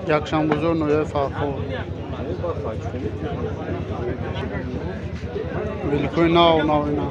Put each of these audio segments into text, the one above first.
Якшанбозор ноҳияи Фархор. Великои нав нав ина.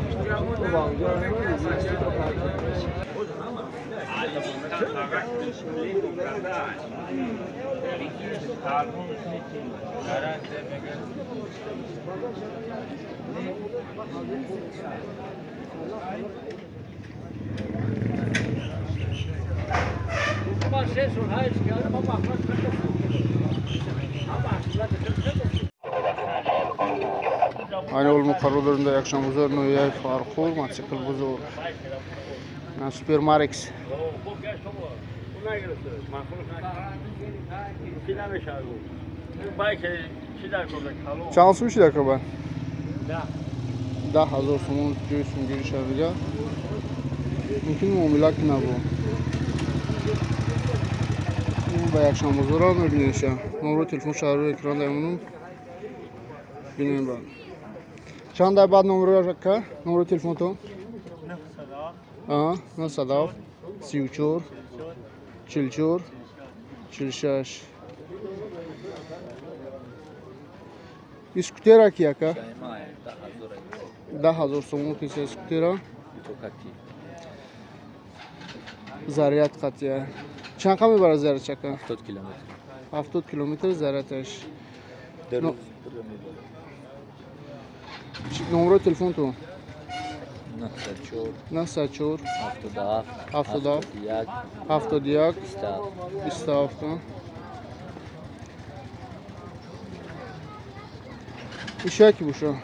Айни ҳол мо қарор дорем дар Якшанбозор ноҳияи Фархор, мотосикл бозор, на Супермаркс. Чанд сум шида каба? 10,000 сомон ҷои сумгирӣ шавида. Мумкин муомила кунад бо. Ба Якшанбозора мебинеша. Номро телефон шаҳрро экран дамонум. Бинем баъд. Чанд дай баъд номро ка? Номро телефонтон? 907 34 44 46. Скутера ки яка? 10,000 сомон киса скутера. Заряд қатия. Чанд қа мебарад зарядчака? 70 километр. 70 километр зарядаш. Номро телефонтон? 904 904 77 77 71 71 27. Ишаки буша?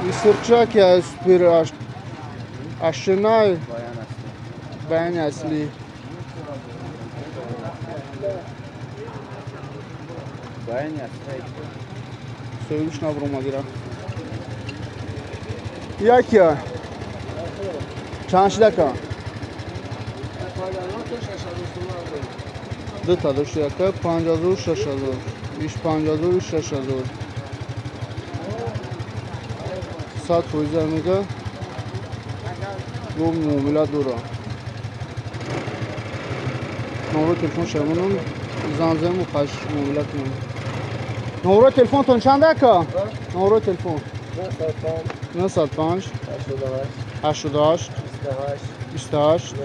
Исурчаки супер ашинай баяни асли. Союш набромадира. Якия? Чанд шидака? Дута дошт яка 5000 6000. Иш 5000 6000. 100% мега. Бо муомила дора. Номро телефон шамонум занзему қаш муомила кунем. Номро телефонтон чанд ака? Номро телефон 905 88 28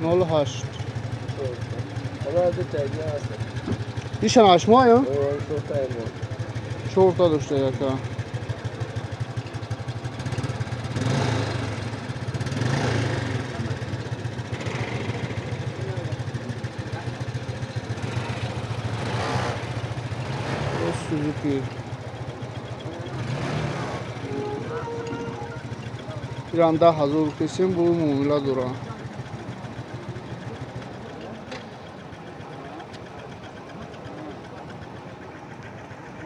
08. Ишан ашмо ё? Чорта дошта яка. Сузуки. Иран 10,000 кесем бу муомила дора.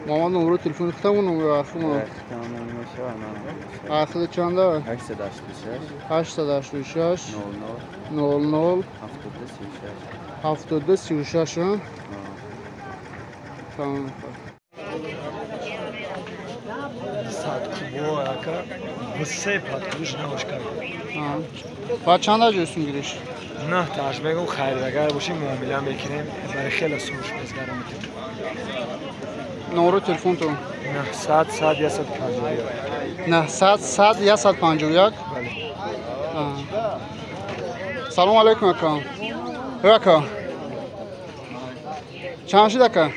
Мама номро телефони худамон номро ахума. Ахири чанда? 886 886 00 72 72 36. Тамом. 100 кубо ака, се паткуш наошка. Ба чанда ҷой сумгириш? На, таш мегум хайр, агар боши муомила мекунем, барои хеле сумш безгарам мекунем. Номро телефонтон? 900 100 151. 900 100 151. Бале. Салом алейкум ака. Ака. Чанд шид ака?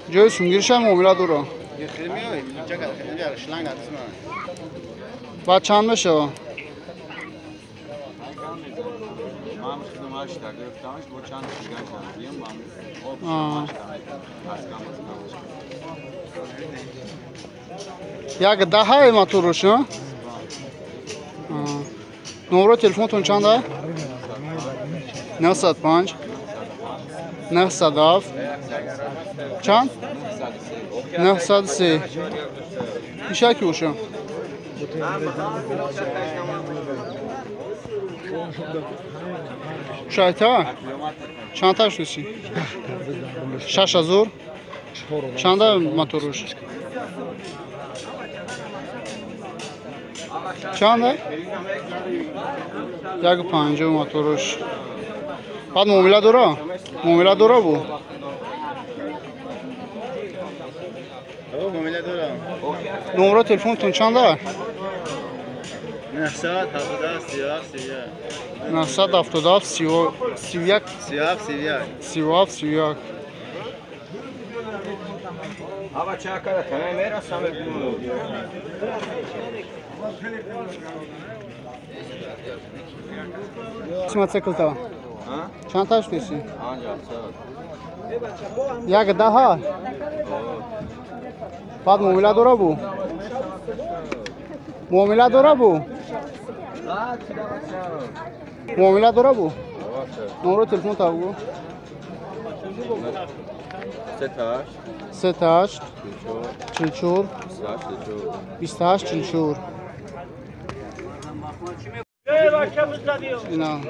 Ҷои сумгириша муомила дора. Ба чанд мешава? Як даҳаи моторуш, а? Номро телефонтон чанда? 905 907 чанд? 903. Ишаки боша? Шайта? Чандта шуси? 6000? Чанда моторуш? Чанд? 1.50 моторш. Баъд муомила дора? Муомила дора бу? Муомила дора. Номро телефонтон чанд? 977 31 977 31 37 37 31. Чӣ мотоциклта? Чанд та шудеси? 1.10. Баъд муомила дора бу? Муомила дора бу? Муомила дора бу? Номро телефон та бугу. 38 44 28 44. Ина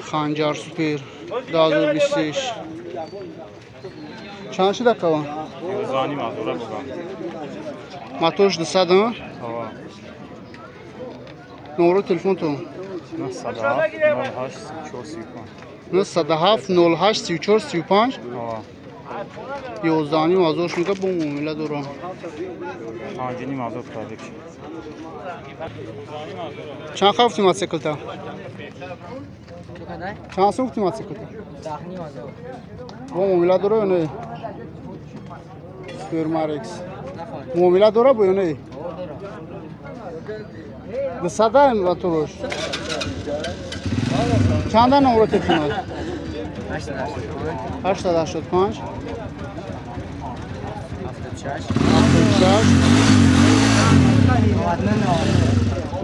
Ханҷар Супер 2026. Чанд шуда кава? Моторш 200? Номро телефонтон? 907 08 34 35. 11.5 ҳазор шунига бо муомила дорам. 5.5 ҳазор пробег. Чанд хафти мотоциклта? Чанд сум гуфти мотоциклта? 10.5 ҳазор. Бо муомила дора ё не? Супер Марекс. Муомила дора бо ё не? 200 моторш. Чанда номро телефонат? 885 76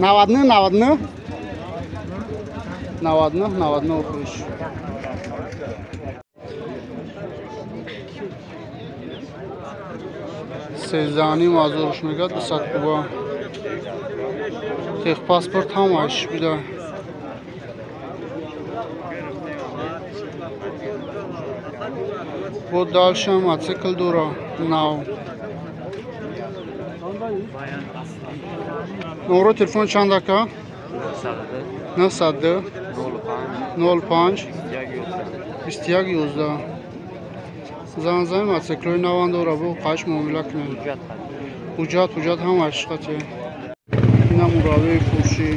99 99 99 99 охириш. 13.5 ҳазорш мегӯяд, 200 куба. Техпаспорт ҳамааш бида. Бо дальше мотоцикл дора нав. Номро телефон чанд ака? 902 05 21 11. Зан зан мотоциклҳои наванд дора, бо қаш муомила кунед. Ҳуҷҷат ҳуҷҷат ҳамааш қати. Ина муравии фурӯшӣ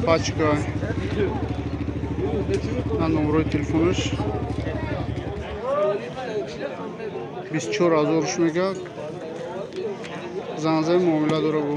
пачка. На номрои телефонаш 24 ҳазорш мегӯяд. Занзаи муомила дора бо.